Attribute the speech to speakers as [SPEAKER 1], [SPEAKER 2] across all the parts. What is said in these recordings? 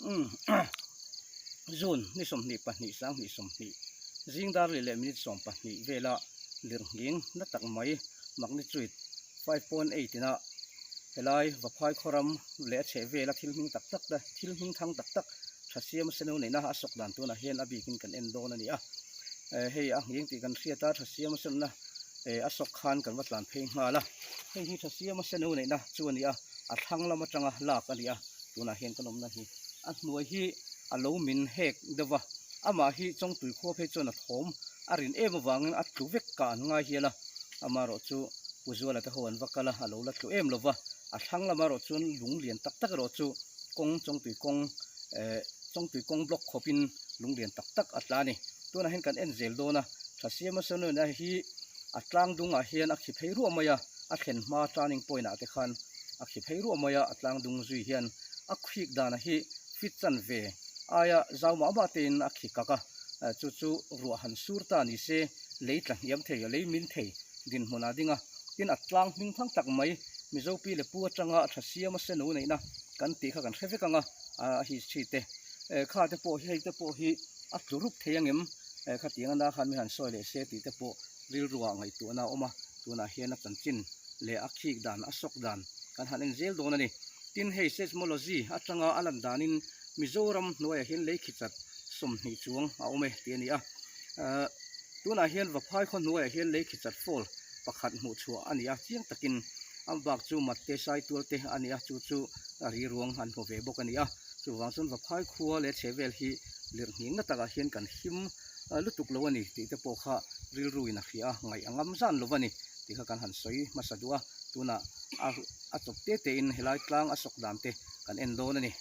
[SPEAKER 1] Umm June ni 22 sanghnih 20 zing dar leh leh minute 12 vela lirnghing na tak mai magnitude 5.8 ina helai Vaphai khawram leh a chheh vela thil hming tak tak te thil hming thang tak tak tha siam a seno neihna a sawk dan tunah hian a bikin kan en dawn a ni a hei a nghing tih kan hriat a tha siam a senna a sawk khan kan va tlan phei nghal a hei hi tha siam a seno neihna chu a ni a a thlang lam atanga lak a ni a tunah hian kan awmna hi a hnuai hi a lo min hek deuh va amah hi chawngtui khua phei chuan a thawm a rin em avangin a tlu vek kah an ngai hial a amaherawh chu Pu Zuala te ho an va kal a a lo la tlu em lo va a thlang lam erawh chuan lung lian tak tak erawh chu kawng chawngtui kawng eh chawngtui kawng block khawpin lung lian tak tak a tla a ni tunah hian kan en zel dawn a Thasiama Sawnuna hi a tlang dungah hian a khi phei ruah mai a a thlen hma turning point ah te khan a khi phei ruah mai a a tlang dung zui hian a khik dana hi fit chan ve aia zau mah mah tein a khi kak a chu chu ruah han sur ta ni se lei tla hniam thei lei min thei dinhmun ah ding a tin a tlang hming thang tak mai Mizo pi leh pu atanga a tha siam a seno neihna kan tih kha kan hre vek ang a a history te kha te pawh hi hei te pawh hi a tlu rup thei angem khatiang ana khan mi han sawi leh se tih te pawh rilruah ngaihtuahna a awm a tunah hian a chanchin leh a khik dan a sawk dan kan han en zel dawn a ni. Tin hei seismology atanga a lan danin Mizoram hnuaiah hian lei khichat 20 chuang a awm e tih a ni a. Tunah hian Vaphai khaw hnuaiah hian lei khichat fall pakhat hmuh chhuah a ni a chiang takin a bak chu Matte Saitual te a ni a chu chu ri ruang an hmu ve bawk a ni a. Chuvang chuan Vaphai khua leh chhehvel hi lirhnghing na takah hian kan him lutuk lo a ni tih te pawh kha rilru in a hria a ngaih a ngam zan lo a ni tih kha kan han sawi hmasa duh a tunah a a chawp te te in helai tlang a sawk dan te kan en dawn a ni.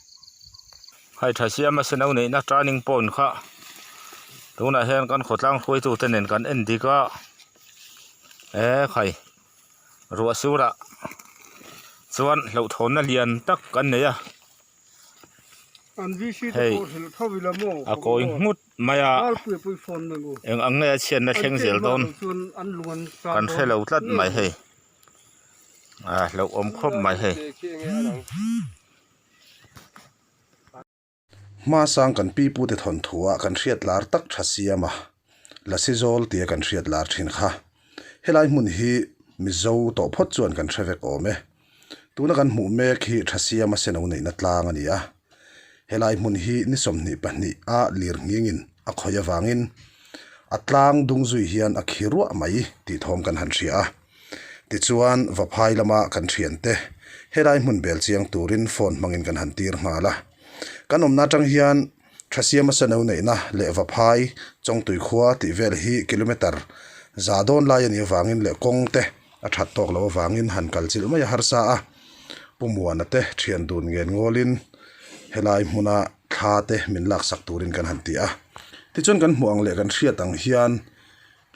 [SPEAKER 2] Hei tha siam a seno neihna turning point kha tunah hian kan khawtlang hruaitu te nen kan en dik a e khai ruah surah chuan hlauhthawnna lian tak kan nei a hei a kawi nghut mai a eng ang nge a chhiatna thleng zel dawn kan hre lo tlat mai hei a hlauhawm khawp mai hei.
[SPEAKER 3] Hmasang kan pi pute thawnthu ah kan hriat lar tak tha siam a, Lasi zawl tia kan hriat lar thin kha. Helai hmun hi Mizo tawh phawt chuan kan hre vek awm e. Tuna kan hmuh mek hi tha siam a seno neihna tlang a ni a. Helai hmun hi ni 22 a lir nghingin a khawih avangin a tlang dung zui hian a khi ruah mai tih thawm kan han hria a. Tichuan Vaphai lama kan thiante helai hmun bel chiang turin phone hmangin kan han tir nghal a. Kan awmna atang hian Thasiama sano neihna leh Vaphai Chawngtui khua tih vel hi kilometre za dawn lai a nih avangin leh kawng te a that tawk loh avangin han kal chilh mai a harsa a. Pu Muana te thian dun ngen ngawlin helai hmuna thla te min laksak turin kan han ti a. Tichuan kan hmuh ang leh kan hriat ang hian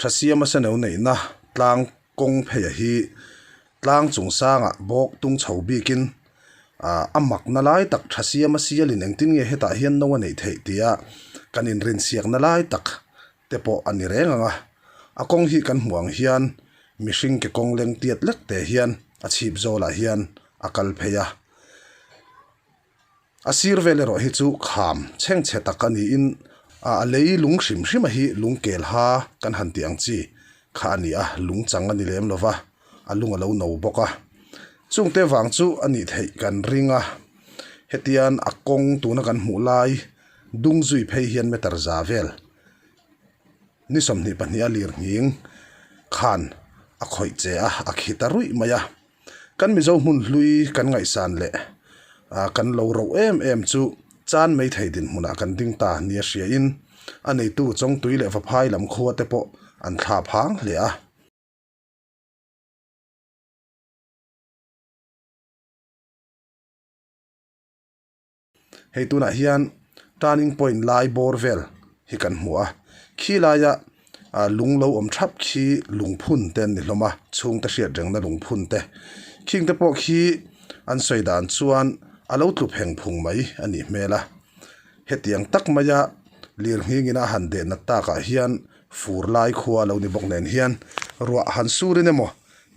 [SPEAKER 3] Thasiama sano neihna tlang kawng phei hi tlang chung sangah bawk tung chho bikin ah a makna lai tak Thasiama sialin engtin nge hetah hian no a neih theih tia kan inrinsiakna lai tak te pawh a ni reng ang a. A kawng hi kan hmuh ang hian mihring ke kawng leng tiat lek te hian a chhip zawlah hian a kal phei a. A sir vel erawh hi chu kham chhengchhe tak a niin a lei lung hrim hrim a hi lung kel ha kan han tih ang chi kha a ni a, lung chang a ni lem lo va, a lung a lo no bawk a. Chungte vang chu a nih theih kan ring a, hetian a kawng tuna kan hmuh lai dung zui phei hian meter za vel ni 22 a lir nghing khan a khawih che a, a khi ta ruih mai a. Kan Mizo hmun hlui kan ngaihsan leh kan lo roh em em chu chan mai thei dinhmunah kan ding ta nia hriain a neitu Chawngtui leh Vaphai lam khua te pawh an thla phang hle a. Hei tunah hian turning point lai bawr vel hi kan hmu a, khi laia ah lung lo awm thap khi lungphun te an ni hlawm a, chhungte hriat rengna lungphun te. Khing te pawh khi an sawi dan chuan a lo tlu pheng phung mai a nih hmel a, hetiang tak maia lirnghingin a han deh nat takah hian fur lai khua lo ni bawk nen hian ruah han surin emaw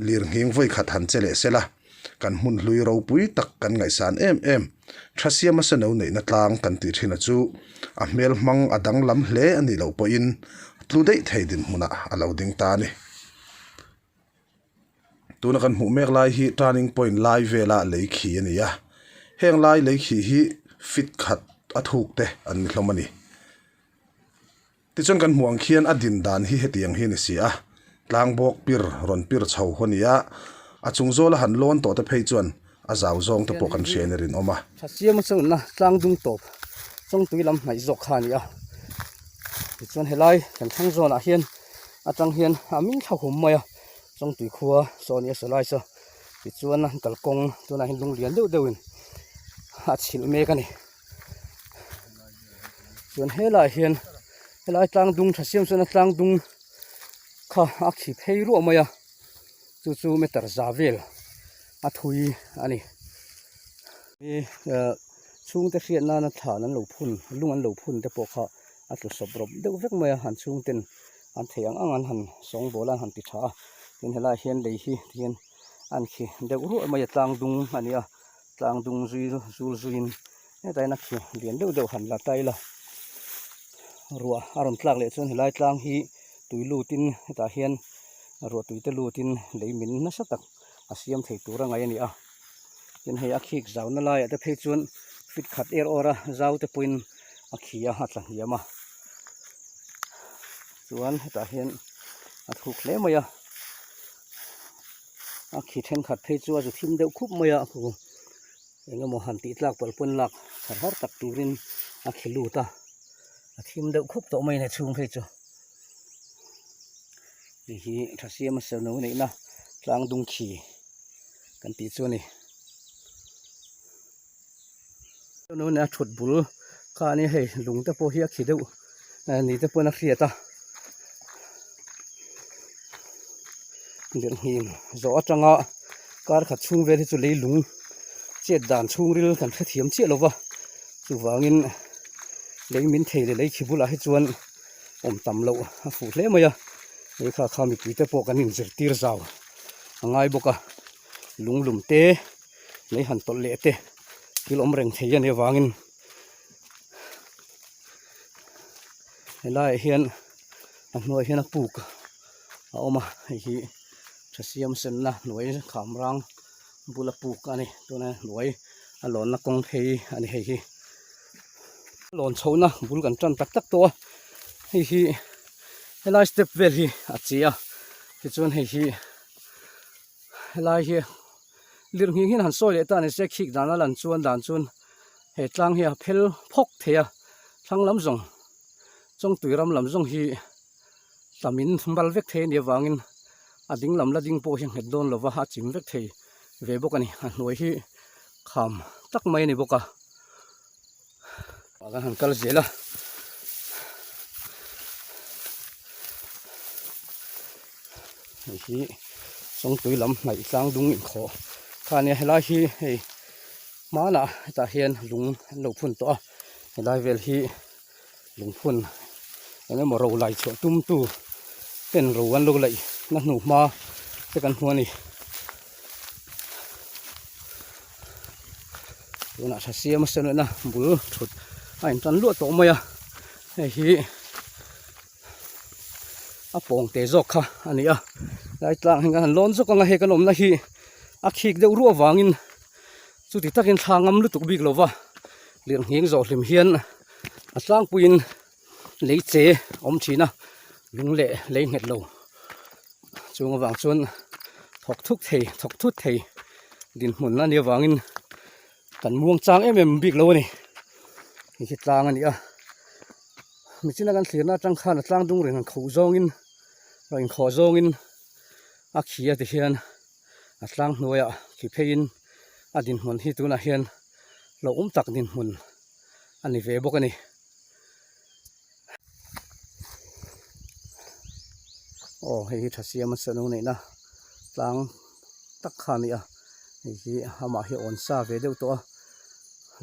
[SPEAKER 3] lirnghing vawi khat han che leh sela. Kan hmun hlui ropui tak kan ngaihsan em em. Thasiama seno neihna tlang kan tih thin a chu a hmel hmang a danglam hle a nih loh pawhin tlu daih thei dinhmunah a lo ding ta a ni. Tuna kan hmuh mek lai hi turning point lai vela lei khi a ni a, heng lai lei khi hi feet khat a thuk te an ni hlawm a ni. Tichuan kan hmuh ang khian a din dan hi hetiang hi a ni si a, tlang bawk pir rawn pir chho haw ni a, a chung zawla han lawn tawh te phei chuan a zau zawng te pawh kan hria in a rinawm a.
[SPEAKER 1] Tha siama chuanna tlang dung tawp chawngtui lam hnaih zawk kha a ni a, tichuan helai kan thlang zawnah hian atang hian a min thla hum mai a, chawngtui khua saw a ni a saw lai saw tichuan an kalkawng tunah hian lung lian deuh deuhin a chhilh mek a ni. Chuan helaiah hian helai tlang dung tha siam chuan a tlang dung kha a khi phei ruah mai a chu chu meter za vel a thui a ni eh chhungte hriat nana thlan an lo phun lung an lo phun te pawh kha a tlu sawp rawp deuh vek mai a an chhungten an theih ang ang an han sawngbawl a an han ti tha a tin helaiah hian lei hi tihian an khi deuh ruah mai a tlang dung a ni a. Tlang dung zui zul zuiin hetah hian a khi lian deuh deuh han la ta ila ruah a rawn tlak leh chuan helai tlang hi tui lutin hetah hian ruah tui te lutin lei min nasa tak a siam thei tur a ngaih a ni a tin hei a khik zauna laiah te phei chuan fit khat er awr a zau te pawhin a khi a a tla hniam a chuan hetah hian a thuk hle mai a. A khi thenkhat phei chu a zu thim deuh khup mai a khu eng emaw han tih tlak palh pawn lak har har tak turin a khi lut a a thim deuh khup tawh mai a ni chhung phei chu hei hi tha siam a serno neihna tlang dung khi kan tih chu a ni a thut bul kha a nia hei lung te pawh hi a khi deuh ni te pawn a hriat a lirhngin zawh atanga kar khat chhung vel hi chu leilung chet dan chhungril kan hrethiam chiah lo va chuvangin lei min thei leh lei khi bulah hi chuan awm tam loh a fuh hle mai a hei kha kha mipui te pawh kan inzirtir zau a ngai bawk a lunglum te. Lei han tawlh leh te thil awm reng thei a nih avangin helaiah hian a hnuaiah hian a puk a awm a hei hi tha siam senna hnuai kham rang bula puk a ni tuna hnuai a lawnna kawng phei a ni hei hi lawn chhohna bul kan tan tak tak tawh a hei hi helai step vel hi a che a tichuan hei hi. Helai hi lirnghing hian han sawi leh ta a ni se khik dan a lan chuan dan chuan he tlang hi a phel phawk thei a thlang lam zawng chawngtui ram lam zawng hi tamin bal vek thei a nih avangin a ding lam la ding pawh hi a nghet dawn lova a chim vek thei ve bawk a ni a hnuai hi kham tak mai a ni bawk a. Kan han kal zel a hei hi chawngtui lam hnaih tlang dung inkhawh kha ania helai hi hei hmanah hetah hian lung an lo phun tawh a helai vel hi lungphun eng emaw ro lai chhuah tum tu ten ro an lo laih na hnu hma te kan hmu a ni. Tunah tha siam a senawina bul thut a intan luah tawh mai a hei hi a pawng te zawk kha a ni a lai tlang hi kan han lawn zawk ang a hei kan awmna hi a khik deuh ruah avangin chuti takin thla ngam lutuk bik lova lirnghing zawh hlim hian a tlangpuiin lei che awm thin a lung leh lei nghet lo chung avang chuan thawk thuk thei thawk thut thei dinhmun a nih avangin kan muang chang em em bik lo a ni hei hi tlang a ni a michina kan thlirna atang khan a tlang dung reng ang kho zawngin a inkhawh zawngin a khi a ti hian a tlang hnuaiah khi pheiin a dinhmun hi tunah hian hlauhawm tak dinhmun a ni ve bawk a ni. Aw hei hi tha siam a sano neihna tlang tak kha a ni a hei hi amah hi awn sa ve deuh tawh a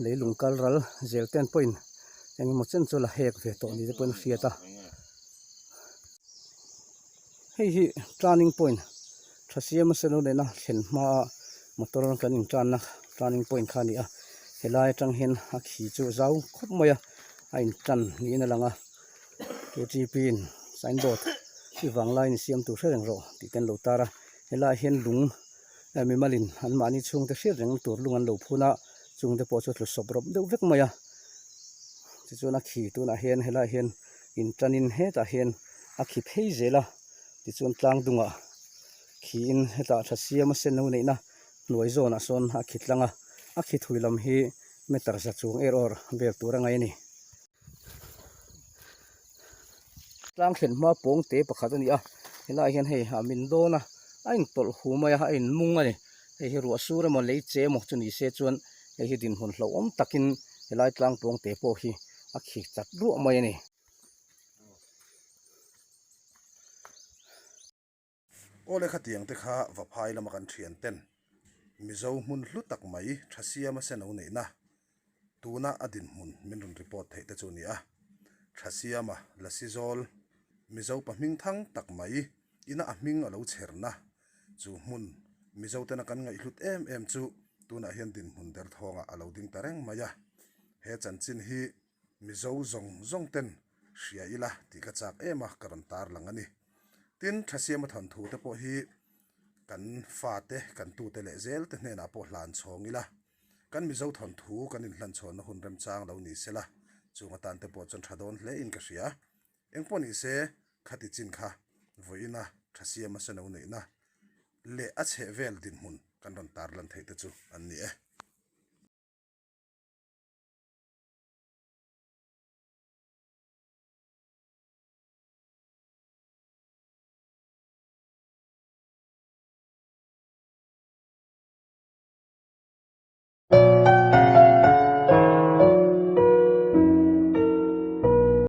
[SPEAKER 1] leilung kal ral zel ten pawhin eng emaw chen chu la hek ve tawh ni te pawhin a hriat a hei hi turning point tha siam a sano neihna thlen hmaa. Motor kan in tanna turning point kha a ni a helai atang hian a khi chu a zau khawp mai a a in tan niin a lang a ktp in signboard i vanglai in siam tur hre reng rawh tih te an lo tar a helaiah hian lung eh mimal in an mahni chhungte hriat reng tur lung an lo phun a chungte pawh chu a tlu sawp rawp deuh vek mai a tichuan a khi tunah hian helaiah hian in tanin hetah hian a khi phei zel a tichuan tlang dungah. Khiin hetah tha siam a sen lo neihna hnuai zawnah sawn a khi tlang a, a khi thui lam hi meter za chung er awr vel tur a ngaih a ni. Tlang thlen hma pawng te pakhat a ni a, helaiah hian hei a min dawn a, a intawlh hu mai a, a inmung a ni. Hei hi ruah sur emaw lei che emaw chu ni se chuan hei hi dinhmun hlauhawm takin helai tlang pawng te pawh hi a khi chat ruah mai a ni.
[SPEAKER 3] Aw le khatiang te kha Vaphai lama kan thian ten Mizo hmun hlu tak mai tha siam a seno neihna tuna a dinhmun min rawn report theih te chu a ni a. Tha siama Lasi Zawl Mizo pa hming thang tak mai ina a hming a lo chherna chu hmun Mizo tena kan ngaihhlut em em chu tunah hian dinhmun derthawngah a lo ding ta reng mai a. He chanchin hi Mizo zawng zawng ten hria ila tih ka chak em a, ka rawn tar lang a ni. Tin, Thasiama thawnthu te pawh hi kan fate, kan tute leh zel te hnenah pawh hlan chhawng ila, kan Mizo thawnthu kan inhlan chhawnna hun remchang lo ni sela, chung atan te pawh chuan tha dawn hle in ka hria. Engpawh ni se, khati chin kha vawiina Thasiama seno neihna leh a chhehvel dinhmun kan rawn tarlan theih te chu an ni e.